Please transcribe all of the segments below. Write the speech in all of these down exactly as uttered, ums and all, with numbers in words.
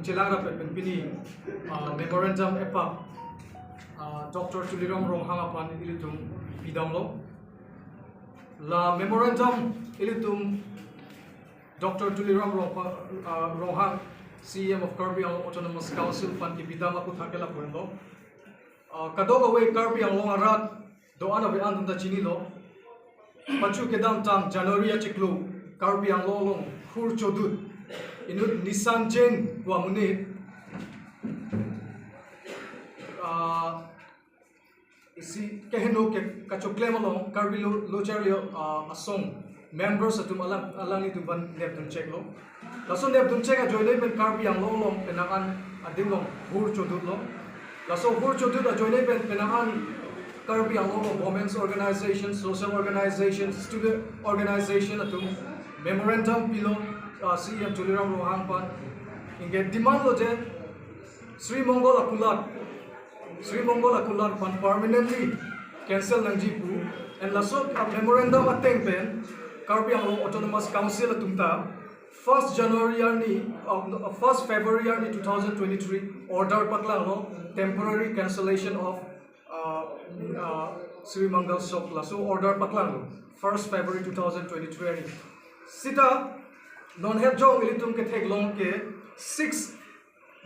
Chelang rapet pen pini, ah, memorandum epak, ah, Doctor Tuliram Ronghang aphan ilitum pidamlo. La memorandum ilitum Doctor Tuliram Rongpa-, ah, Ronghang, C E M of Karbi Anglong Autonomous Council aphan kipidam aputhak ke lapu henlo. Ah, kadokave Karbi Anglong arat do-an ave-an atum ta chinilo. Pachu kedamtang January achiklo Karbi Anglong along hur chodut inut Nisan Jain pu amonit, ah, isi keheno ke kachoklem along Karbi Lo, Lo Charli, ah, Asong members atum alang, alanglitum aphan nepdun cheklo. Laso nepdun chek ajoine pen Karbi Anglong along penang an adim along hur chodutlo. Laso hur chodut ajoine pen penang an Karbi Anglong along women's organization, social organization, student organization atum memorandum pilo, ah, C E M Tuliram Ronghang aphan. Anke demand lo je Sri Mongol akulat, Sri Mongol akulat aphan permanently cancel nangji pu. And laso, ah, memorandum ateng pen Karbi Anglong Autonomous Council atum ta first January arni, uh, no, uh, first February arni two thousand twenty-three order paklanglo, temporary cancellation of, uh, uh, Sri Mangal Chowk, laso order paklanglo first February two thousand twenty-three arni. Sita non het jong ilitum ketheklong ke six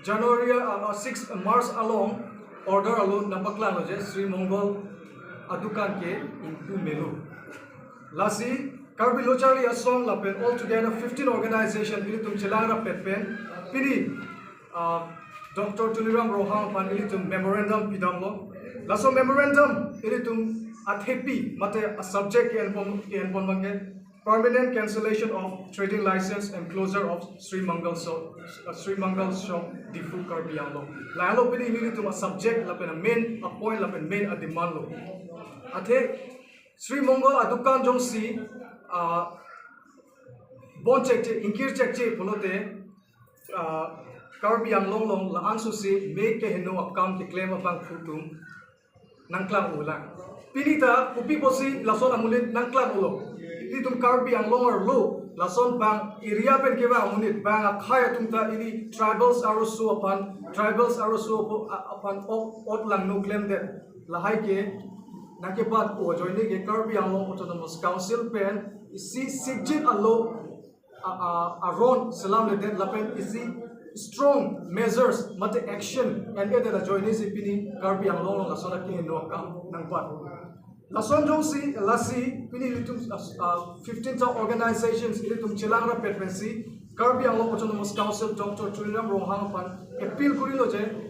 January, uh, uh, six March along order along nangpaklanglo je Sri Mongol adukan ke ingpu melo. Lasi Karbi Lo Charli Asong lapen altogether fifteen organization ilitum chelang rapet pen pini, uh, Doctor Tuliram Ronghang aphan ilitum memorandum pidamlo. Laso memorandum ilitum athepi mate a subject ke-enpon, ke-enpon abangke permanent cancellation of trading license and closure of Sri Mangal Chowk, uh, Sri Mangal Chowk, Diphu, Karbi Anglong. Lahelo pini nelitum a subject lapen a main a point lapen main a demand lo. Athe Sri Mongol adukan jongsi, uh, bon chekche, ingkir chekche pulote, uh, Karbi Anglong along la-an sose me keheno akam keklem abangphu atum nangklang-o lang. Pini ta kopi pusi lason amonit nangklang-olo? Ilitum Karbi Anglong arlo lason bang area pen kevang amonit, bang akhei atum ta ili tribals arloso aphan, tribals arloso apo-, a-, aphan ot, ot langno klemdet. Lahai ke nangkebat-o ajoine ke Karbi Anglong Autonomous Council pen isi sikjit alo a, a, aron selamledet lapen isi strong measures mate action en-edet ajoine si pini Karbi Anglong along lason akeheno akam nangbat. Lason jongsi lasi pini ilitum, a, a, fifteen ta organizations ilitum chelang rapet pensi Karbi Anglong Autonomous Council Doctor Tuliram Ronghang aphan appeal korilo je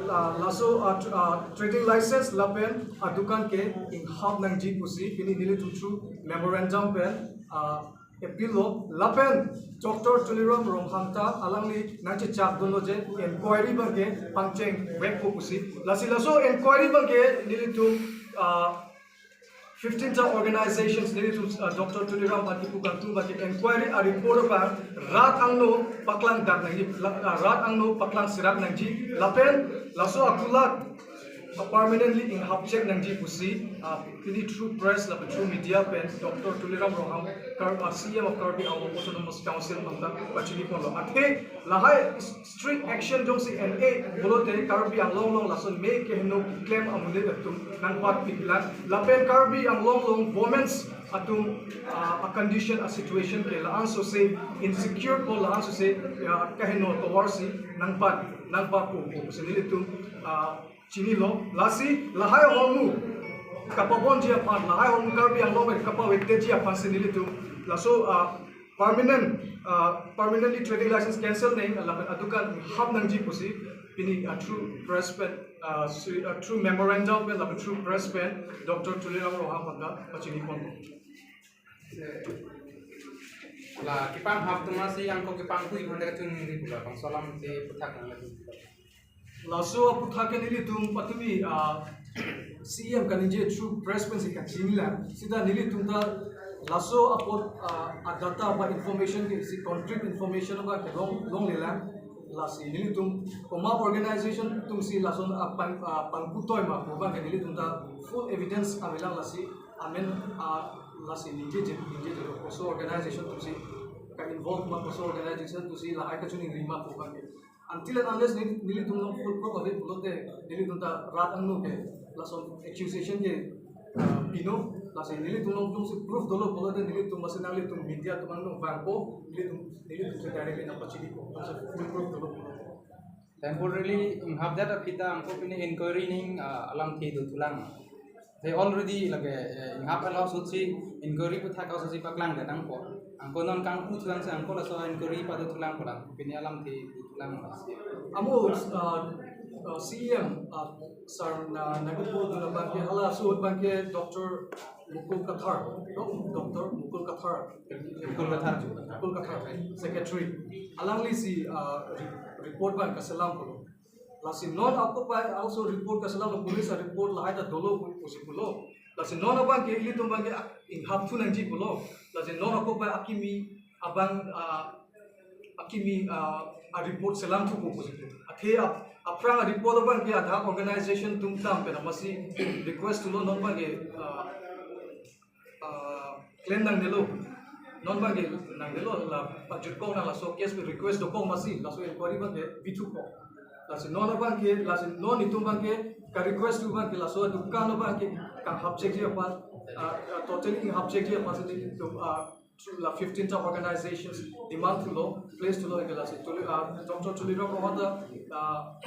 la, laso, a, tr-, a, trading license lapen adukan ke inghap nangji pusi pini nelitum through memorandum pen, a, appeal lo. Lapen Doctor Tuliram Ronghang ta alangli nangchechakdunlo je inquiry abangke pangcheng vekpo pusi. Lasi laso inquiry abangke nelitum, ah, fifteen ta organizations nelitum, ah, Doctor Tuliram aphan kipu kangtung abangke inquiry a report abang rat angno paklangdak nangji, la-, ah, rat angno paklangserak nangji. Lapen laso akulat a permanently inghap chek nangji pusi, ah, pini through press lapen through media pen Doctor Tuliram Ronghang, Kar-, ah, C E M of Karbi Anglong Autonomous Council aphan ta pachiniponlo. Athe lahai s-, strict action jongsi en-e pulote Karbi Anglong along lason me keheno klem amonit atum nangbatpiklang. Lapen Karbi Anglong along women's atum, ah, a condition a situation ke la-an sose insecure ko la-an sose, ya, keheno tovarsi nangbat, nangbatpo pusi nelitum, ah, chinilo. Lasi lahai ahormu kapabonji aphan, lahai ahormu Karbi Anglong pen kapavektji aphansi nelitum laso, ah, permanent, ah, permanently trading license cancel nang lapen adukan hap nangji pusi pini, ah, through press pen, ah, si-, ah, through memorandum pen lapen through press pen Doctor Tuliram Ronghang aphan ta pachiniponpo. La kepanghap atum si angko kepangkui aphan ta kachiningri pu la bangso alam si puthak nang lagi. Laso aputhak ke nelitum patumi, ah, C E M kaningje through press pensi kachini lang. Sita nelitum ta laso apot, ah, a data ba information ke si concrete information ba kelong, longle lang. Lasi nelitum komat organization atumsi lason, ah, pang, ah, pangkutoi ma pu abangke nelitum ta full evidence avelang lasi amen, ah, lasi ningjeje, ningjeje koso organization atumsi ka-involve ma, koso organization atumsi lahai kachiningri ma pu abangke. Until and unless neli, nelitum along full proof ave pulote, nelitum ta rat angno ke lason accusation ke, ah, pino, lasi nelitum along jongsi proof dolo pulote nelitum, masi nanglitum media atum angno vangpo, nelitum, nelitum si directly nangpachinipo, jongsi full proof dolo pulote. Temporarily, inghapdet aphi ta angko pini inquiry ning, ah, alamthe dothulang. Te already lake, eh, inghap along sotsi inquiry aputhak sotsi paklangdet nangpo. Angko non kangpu thulang si angko laso inquiry padothulang pulang. Pini alamthe dothulang. Amo, uh, uh, C E M, uh, sir, na, nangkepudun abangke, hala ahut abangke Doctor Mukul Kathar, no? Doctor Mukul Kathar. Mukul Kathar. Mukul Kathar, Secretary. Alangli si, uh, re-, report abang kaselam pulo. Lasi non akopai also report kaselamlo, police a-report lahai ta dolo pu-, pusi pulo. Lasi non abangke ilitum abangke inghapthu nangji pulo. Lasi non akopai akimi abang, ah, akimi, ah, a-report selamthupo pusi pulo. Athe ap-, aphrang a-report abangke adha organization atum dam pen amatsi request thulo, non abangke, ah, ah, claim nangdelo. Non abangke nangdelo, la pajutkok nang laso case pen request dokok amatsi laso inquiry abangke bithukok. Lasi non abangke, lasi non itum abangke ka-request thu abangke laso dukan abangke kanghapchekji aphan, ah, ah, totally inghapchekji aphan si itum, ah, la fifteen ta organizations demand thulo, place thulo ke lasi tuli, ah, Doctor Tuliram Ronghang ta, ah,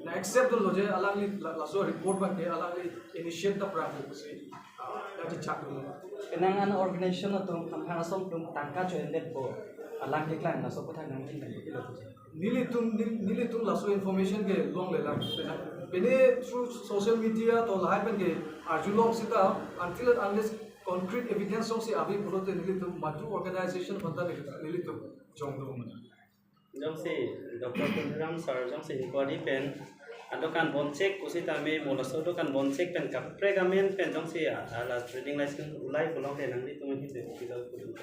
na-accept dolo je alangli la-, laso report abangke alangli initiate ta prang pusi, ah, nangchechak dolo. Penang an organization atum hamphang asong atum tangka cho-endetpo, alang keklang laso aputhak nangli nangkilo. Nelitum, nel-, nelitum laso information ke longlelang. Pene through social media to lahai pen ke arjulong seta, until and unless concrete evidence jongsi ave pulote nelitum madu organization aphanta nelitum jongdun. Jongsi Doctor Tuliram sir jongsi inquiry pen adokan bonchek pusitame mo laso adokan bonchek pen kaprek amen pen jongsi a-, ala trading license ulai pulote nanglitum hite kilo pulo.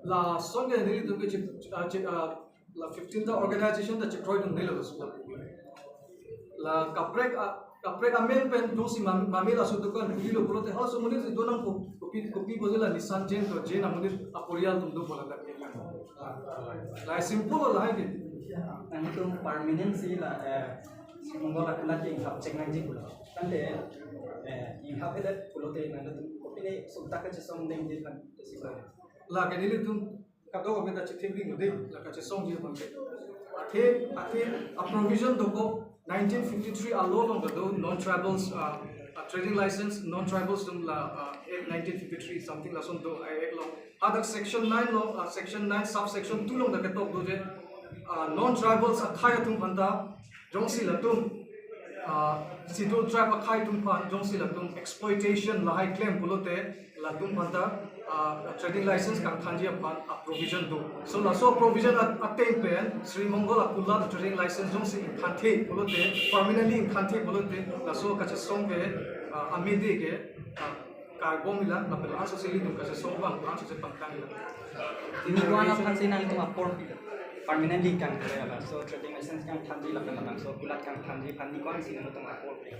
Lason ke nelitum ke chip, ah, chip, ah, la fifteen ta organization ta chikroidun nelo laso. La kaprek a, kaprek amen pen dosi mam-, mami laso dukan khulilo pulote halaso amonit si donangpo, kopi, kopi pusi la Nissan Jain to Jain amonit aporial atum dopo la. La simple lahai ke. Nangtum permanent si la, eh, Monggol akulat ke inghapchek nangji pulo. Tangte, eh, inghapdet pulote nangtum kopine sumtak kachesong nangji aphan si pulo. Lake nelitum kadokave ta chethek ring lo dei, la kachesongji abang. Athe, athe a-provision dokok nineteen fifty-three a-law along kedo non-tribals, uh, uh, trading license, non-tribals atum la, uh, Act nineteen fifty-three something lason do, uh, Act along. Hadak section nine along, uh, section nine subsection two along ta ketok do je, uh, non-tribals akhei atum aphanta, jongsi latum, ah, Scheduled Tribe akhei atum aphan jongsi latum exploitation lahai claim pulote latum aphanta, ah, trading license kangthanji aphan a-provision do. So laso provision at-, ateng pen Sri Monggol akulat trading license jongsi ingthanthe pulote, permanently ingthanthe pulote, laso kachesong ke, ah, amede ke, ah, karbom ila, lapen laso si ilitum kachesong abang, laso si pangthang ila. Pini ko-an aphan si nangtum apor pilo? Permanently kangthir hala. So trading license kangthanji lapen labangso akulat kangthanji aphan pini ko-an si nangtum apor pilo?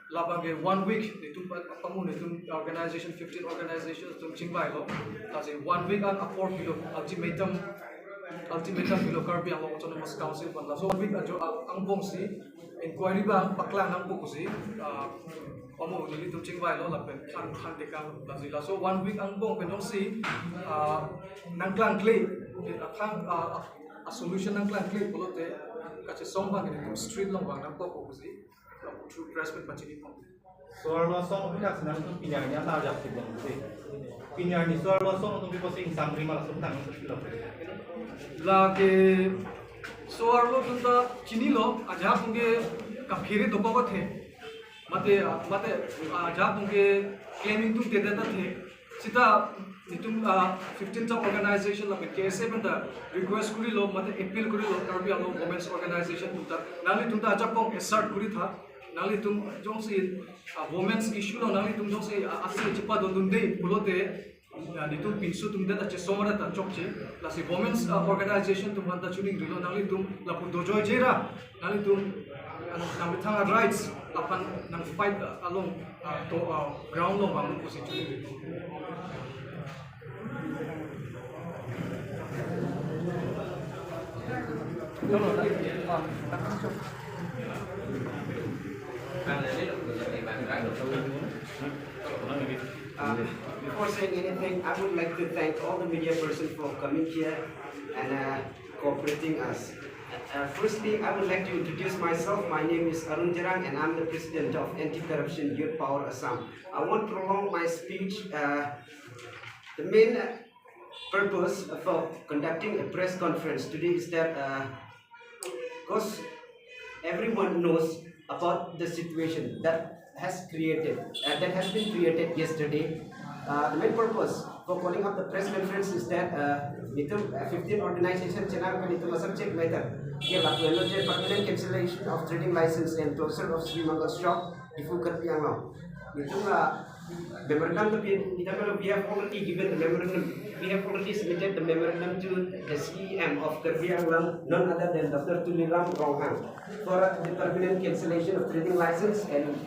Labang ke one week, itum pa-, pamu itum organization, fifteen organization atum chingvailo. Lasi one week an apor pilo, ultimatum, ultimatum pilo Karbi Anglong Autonomous Council aphan. Laso one week ajo a-, angbong si inquiry abang paklang nangpo pusi, ah, pamu nelitum chingvailo lapen than, thantekang. Lasi laso one week angbong pen jongsi, ah, nangklangkle, athang, ah, a-solution nangklangkle pulote kachesong abang nelitum street along vang nangkokpo pusi, through press pen pachini pon. So-arlo asong aputhak si nangtum pini arni atar jak si bang si. Pini arni so-arlo asong atum pi posing samri malasum tang si lo. Lake so-arlo atum ta chinilo, ajahak atum ke kaphere dokok athe. Mate, mate, ajahak atum ke claiming atum tedet athe. Seta itum, ah, fifteen ta organization lapen K S A pen ta request kurilo, mate appeal kurilo, Karbi Anglong Women's Organization atum ta. Nanglitum ta ajakong assert kuritha. Nanglitum jongsi, ah, women's issue along nanglitum jongsi, ah, asi chipadondunde pulote, ah, nelitum pinso atum det achesong ra ta chokche. Lasi women's, ah, organization atum aphanta choningrilo, nanglitum lapu dojoije ra, nanglitum, ah, nangmethang a-rights aphan nang-fight, ah, along, ah, to, ah, ground along vang pusi choningri. Uh, before saying anything, I would like to thank all the media person for coming here and uh, cooperating us. Uh, firstly, I would like to introduce myself. My name is Arun Jarang, and I'm the president of Anti-Corruption Youth Power Assam. I won't prolong my speech. Uh, the main uh, purpose for conducting a press conference today is that because everyone knows about the situation that has created uh, that has been created yesterday. Uh, the main purpose for calling up the press conference is that uh, itum uh, fifteen organization chenam pen itum asap check matter. Ke lapu elo je permanent cancellation of trading license and closure of Sri Mangal shop Diphu Karbi Anglong. Itum la memorandum to be, we have already given the memorandum. We have already submitted the memorandum to the C E M of Karbi Anglong, none other than Doctor Tuliram Ronghang, for uh, the permanent cancellation of trading license and